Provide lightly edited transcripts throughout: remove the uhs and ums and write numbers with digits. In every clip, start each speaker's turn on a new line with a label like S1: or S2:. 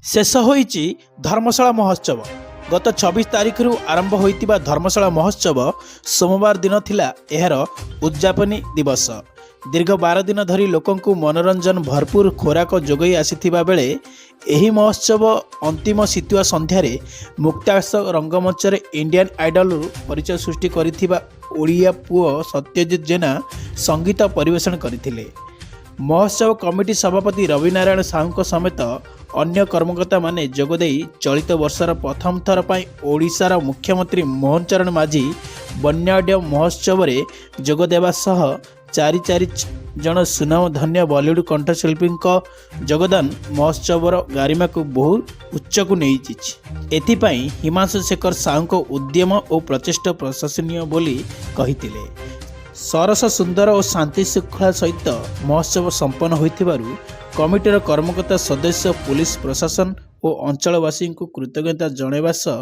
S1: ଶେଷ ହୋଇଛି ଧର୍ମଶାଳା ମହୋତ୍ସବ। ଗତ 26 ତାରିଖରୁ ଆରମ୍ଭ ହୋଇଥିବା ଧର୍ମଶାଳା ମହୋତ୍ସବ ସୋମବାର ଦିନ ଥିଲା ଏହାର ଉଦ୍ଯାପନୀ ଦିବସ। ଦୀର୍ଘ 12 ଦିନ ଧରି ଲୋକଙ୍କୁ ମନୋରଞ୍ଜନ ଭରପୁର ଖୋରାକ ଯୋଗାଇ ଆସିଥିବା ବେଳେ ଏହି ମହୋତ୍ସବ ଅନ୍ତିମ ଶୀତୁଆ ସନ୍ଧ୍ୟାରେ ମୁକ୍ତାକାଶ ରଙ୍ଗମଞ୍ଚରେ ଇଣ୍ଡିଆନ୍ ଆଇଡଲରୁ ପରିଚୟ ସୃଷ୍ଟି କରିଥିବା ଓଡ଼ିଆ ପୁଅ ସତ୍ୟଜିତ ଜେନା ସଙ୍ଗୀତ ପରିବେଷଣ କରିଥିଲେ। ମହୋତ୍ସବ କମିଟି ସଭାପତି ରବିନାରାୟଣ ସାହୁଙ୍କ ସମେତ ଅନ୍ୟ କର୍ମକର୍ତ୍ତାମାନେ ଯୋଗଦେଇ ଚଳିତ ବର୍ଷର ପ୍ରଥମ ଥର ପାଇଁ ଓଡ଼ିଶାର ମୁଖ୍ୟମନ୍ତ୍ରୀ ମୋହନ ଚରଣ ମାଝୀ ବର୍ଣ୍ଣାଢ୍ୟ ମହୋତ୍ସବରେ ଯୋଗ ଦେବା ସହ ଚାରି ଚାରି ଜଣ ସୁନାମଧନ୍ୟ ବଲିଉଡ୍ କଣ୍ଠଶିଳ୍ପୀଙ୍କ ଯୋଗଦାନ ମହୋତ୍ସବର ଗାରିମାକୁ ବହୁ ଉଚ୍ଚକୁ ନେଇଯାଇଛି। ଏଥିପାଇଁ ହିମାଂଶୁ ଶେଖର ସାହୁଙ୍କ ଉଦ୍ୟମ ଓ ପ୍ରଚେଷ୍ଟା ପ୍ରଶଂସନୀୟ ବୋଲି କହିଥିଲେ। ସରସ, ସୁନ୍ଦର ଓ ଶାନ୍ତି ଶୃଙ୍ଖଳା ସହିତ ମହୋତ୍ସବ ସମ୍ପନ୍ନ ହୋଇଥିବାରୁ କମିଟିର କର୍ମକର୍ତ୍ତା ସଦସ୍ୟ, ପୋଲିସ ପ୍ରଶାସନ ଓ ଅଞ୍ଚଳବାସୀଙ୍କୁ କୃତଜ୍ଞତା ଜଣାଇବା ସହ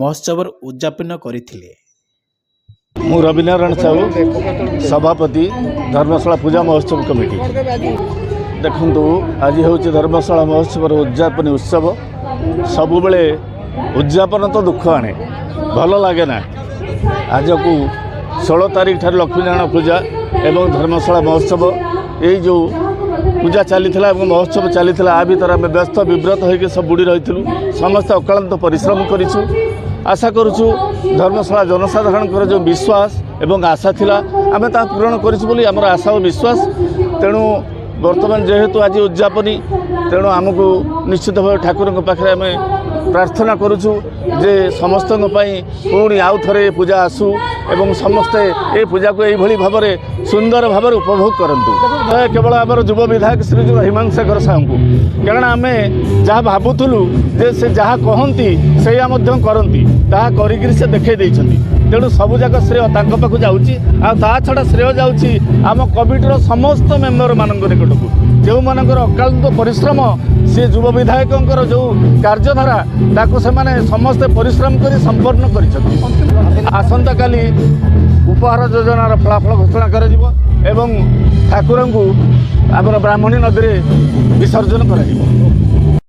S1: ମହୋତ୍ସବର ଉଦ୍ଯାପନ କରିଥିଲେ।
S2: ମୁଁ ରବିନାରାୟଣ ସାହୁ, ସଭାପତି, ଧର୍ମଶାଳା ପୂଜା ମହୋତ୍ସବ କମିଟି। ଦେଖନ୍ତୁ, ଆଜି ହେଉଛି ଧର୍ମଶାଳା ମହୋତ୍ସବର ଉଦ୍ଯାପନୀ ଉତ୍ସବ। ସବୁବେଳେ ଉଦ୍ଯାପନ ତ ଦୁଃଖ ଆଣେ, ଭଲ ଲାଗେ ନା। ଆଜକୁ 16 ତାରିଖ ଠାରୁ ଲକ୍ଷ୍ମୀନାରାୟଣ ପୂଜା ଏବଂ ଧର୍ମଶାଳା ମହୋତ୍ସବ, ଏଇ ଯେଉଁ ପୂଜା ଚାଲିଥିଲା ଏବଂ ମହୋତ୍ସବ ଚାଲିଥିଲା, ଆ ଭିତରେ ଆମେ ବ୍ୟସ୍ତ ବିବ୍ରତ ହୋଇକି ସବୁ ବୁଡ଼ି ରହିଥିଲୁ। ସମସ୍ତେ ଅକ୍ଳାନ୍ତ ପରିଶ୍ରମ କରିଛୁ। ଆଶା କରୁଛୁ, ଧର୍ମଶାଳା ଜନସାଧାରଣଙ୍କର ଯେଉଁ ବିଶ୍ୱାସ ଏବଂ ଆଶା ଥିଲା, ଆମେ ତାହା ପୂରଣ କରିଛୁ ବୋଲି ଆମର ଆଶା ଓ ବିଶ୍ୱାସ। ତେଣୁ ବର୍ତ୍ତମାନ ଯେହେତୁ ଆଜି ଉଦ୍ଯାପନୀ, ତେଣୁ ଆମକୁ ନିଶ୍ଚିତ ଭାବେ ଠାକୁରଙ୍କ ପାଖରେ ଆମେ ପ୍ରାର୍ଥନା କରୁଛୁ ଯେ ସମସ୍ତଙ୍କ ପାଇଁ ପୁଣି ଆଉ ଥରେ ଏ ପୂଜା ଆସୁ ଏବଂ ସମସ୍ତେ ଏ ପୂଜାକୁ ଏଇଭଳି ଭାବରେ ସୁନ୍ଦର ଭାବରେ ଉପଭୋଗ କରନ୍ତୁ। କେବଳ ଆମର ଯୁବ ବିଧାୟକ ଶ୍ରୀଯୁକ୍ତ ହିମାଂଶୁ ଶେଖର ସାହୁଙ୍କୁ, କାରଣ ଆମେ ଯାହା ଭାବୁଥିଲୁ ଯେ ସେ ଯାହା କହନ୍ତି ସେଇଆ ମଧ୍ୟ କରନ୍ତି, ତାହା କରିକିରି ସେ ଦେଖାଇ ଦେଇଛନ୍ତି। ତେଣୁ ସବୁଯାକ ଶ୍ରେୟ ତାଙ୍କ ପାଖକୁ ଯାଉଛି। ଆଉ ତା ଛଡ଼ା ଶ୍ରେୟ ଯାଉଛି ଆମ କମିଟିର ସମସ୍ତ ମେମ୍ବରମାନଙ୍କ ନିକଟକୁ, ଯେଉଁମାନଙ୍କର ଅକ୍ଳାନ୍ତ ପରିଶ୍ରମ, ସେ ଯୁବ ବିଧାୟକଙ୍କର ଯେଉଁ କାର୍ଯ୍ୟଧାରା, ତାକୁ ସେମାନେ ସମସ୍ତେ ପରିଶ୍ରମ କରି ସମ୍ପନ୍ନ କରିଛନ୍ତି। ଆସନ୍ତାକାଲି ଉପହାର ଯୋଜନାର ଫଳାଫଳ ଘୋଷଣା କରାଯିବ ଏବଂ ଠାକୁରଙ୍କୁ ଆମର ବ୍ରାହ୍ମଣୀ ନଦୀରେ ବିସର୍ଜନ କରାଯିବ।